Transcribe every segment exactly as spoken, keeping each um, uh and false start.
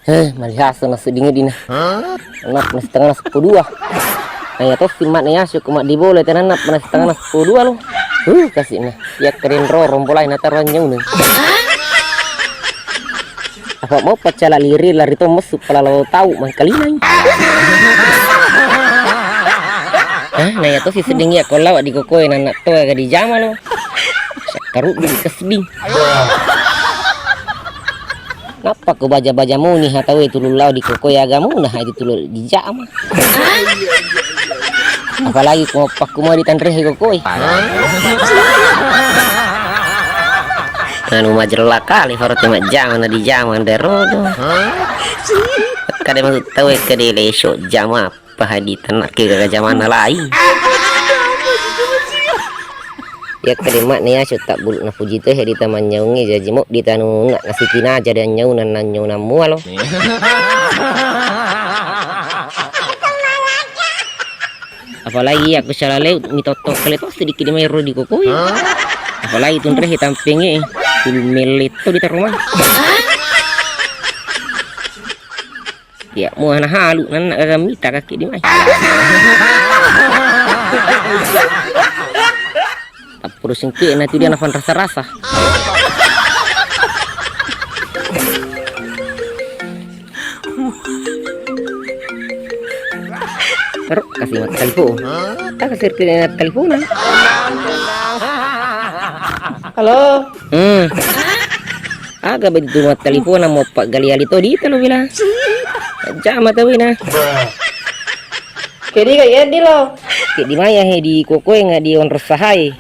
Heh, malihaso na sedding dina. Nappa na setengah na seppulo dua. Na iya tosi mak na yasu ko mak di bola tena nappa na setengah na seppulo dua lo. Huh, kasih na. Iya keren ro rombolai na taruh nyau na. Apa mau pacala liri lari to mesu pala lo tau mangkalinai. Hah, na iya tosi sedding iya ko lawa di kokoi na nak toa ga di jama lo. Sakkaru di keseding. Nappa ko baja-baja muni ha tau e tulu lao di kokoi aga muna ha itu tulu di jama. Apalagi ko mapakku mau di tanre he kokoi. Anu majella kali faro te majjama na di jama nde rodo. Kade masuk tau e kade leso jama. Pahadi tanak ke gaga jamanna laing. Iya kade mak ne asu tak buluk na fuji to hedi taman nyaunge jaji mo di tanu nak nasi pinaja dan nyaunan nan nyaunan mualo. Apalagi aku salah leu mi totto kale to sedikit di mai ro di kokoi. Apalagi tunre he tampenge tulu melle to di tarumah. Ya, muana halu nanna gaga mita kaki di mai. Tappuru singke na tu dia na fanrasa-rasa. Ro kasih mat telepon. Tak kasih kena telepon. Halo. Hmm. Aga begitu mat telepon mau pak gali-gali to di telo bila. Jama tawina. Kedi ga iya di lo. Kedi maya he di kokoe nga di onro sahai.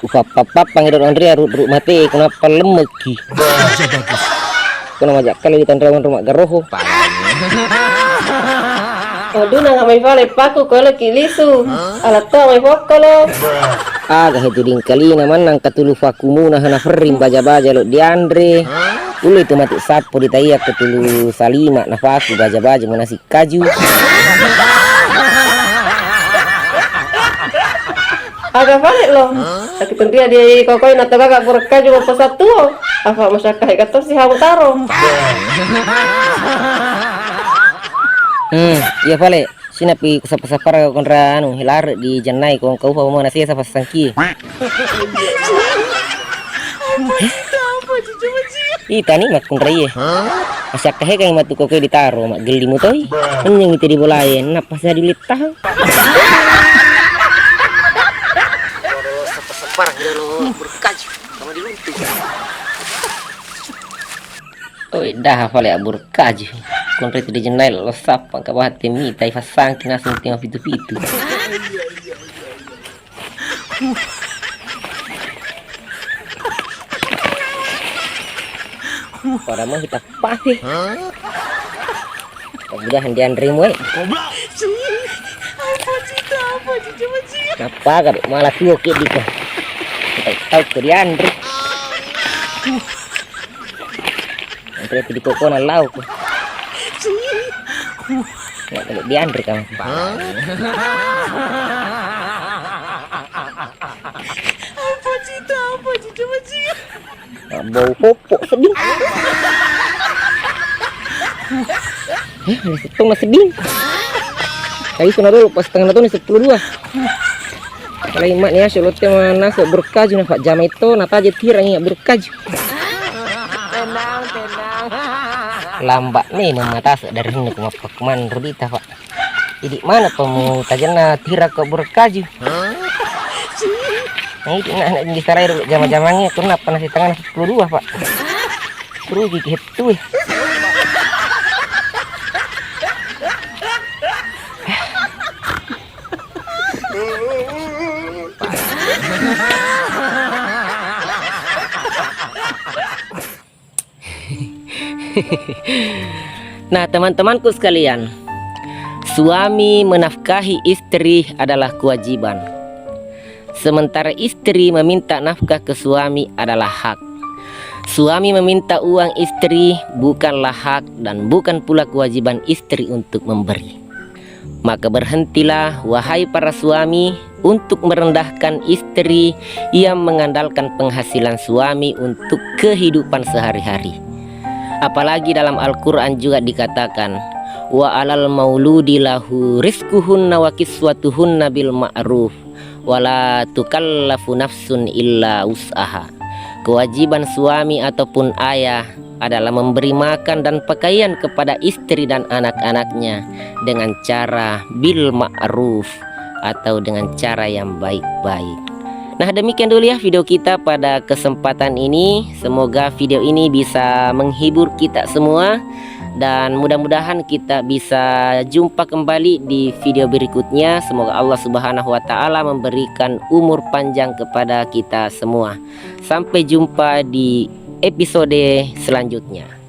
Upapapapang edo onri aru ru mate kuna palemmeki. Kuna majak kali di tanra onro mak garoho. Waduh, na ngamai fale paku ko leki lisu. Alatto mai fokkolo. Aga he tuding kalina mannang katulu fakumuna hana ferring baja-baja lo dianre. Ulle tu mati sappo di taiya katulu salima nafaku baja-baja munasi kaju. Aga fale lo. Tapi tentu ya di kokoi na toga ka burekaju mapasattuo. Apa masyakka he katto si hamu taro. Hmm, iya fale. Sinapi kusappa-sappara konra anu, helare di jennai kong kau pamona sesa passangki. Itani makkunraie. Masyakka he kai matu kokoi ditaro, maggelli mutoi. Mennyang ite di bolae, nappa sa diulittahang. Sappa-sappara kira lo berkaji, sama diluntu. Oi, daha fale abburu kaju. Konre tu dijennai lo sappa ka bahati mitai fassangki naseng tima pitu-pitu. Pada mau kita pasti. Mudahan dianre muai. Apa kadu malah tuo ke diko. Tau ke dianre. Anre tu di kokona lau ko. Nggak boleh dianre kamu. Apa cita apa cita macam? Bau popok sedih. Eh, setengah sedih. Tadi sana dulu pas setengah tahun sepuluh dua. Kalau imak nih ya, solote mana sok berkaju nafak jam itu, nata aja tirang ya berkaju. Tenang, tenang. Lamba' memang matase' dari henneku mappakumaneng ro dita, Pak. Idi' maneng pa mutajenna tira ko burukaju. Na idi' na, na disalai ro jama-jamangnge, kunappa nasi tengah sepuluh dua, Pak. Rugi ki hettue. Nah, teman-temanku sekalian, suami menafkahi istri adalah kewajiban, sementara istri meminta nafkah ke suami adalah hak. Suami meminta uang istri bukanlah hak dan bukan pula kewajiban istri untuk memberi. Maka berhentilah, wahai para suami, untuk merendahkan istri yang mengandalkan penghasilan suami untuk kehidupan sehari-hari. Apalagi dalam Al-Quran juga dikatakan, "Wa alal mauludi lahu rizquhunna wa kiswatuhunna bil ma'ruf, wa la tukallafu nafsun illa wus'aha." Kewajiban suami ataupun ayah adalah memberi makan dan pakaian kepada istri dan anak-anaknya dengan cara bil ma'ruf atau dengan cara yang baik-baik. Nah, demikian dulu ya video kita pada kesempatan ini. Semoga video ini bisa menghibur kita semua, dan mudah-mudahan kita bisa jumpa kembali di video berikutnya. Semoga Allah Subhanahu wa Ta'ala memberikan umur panjang kepada kita semua. Sampai jumpa di episode selanjutnya.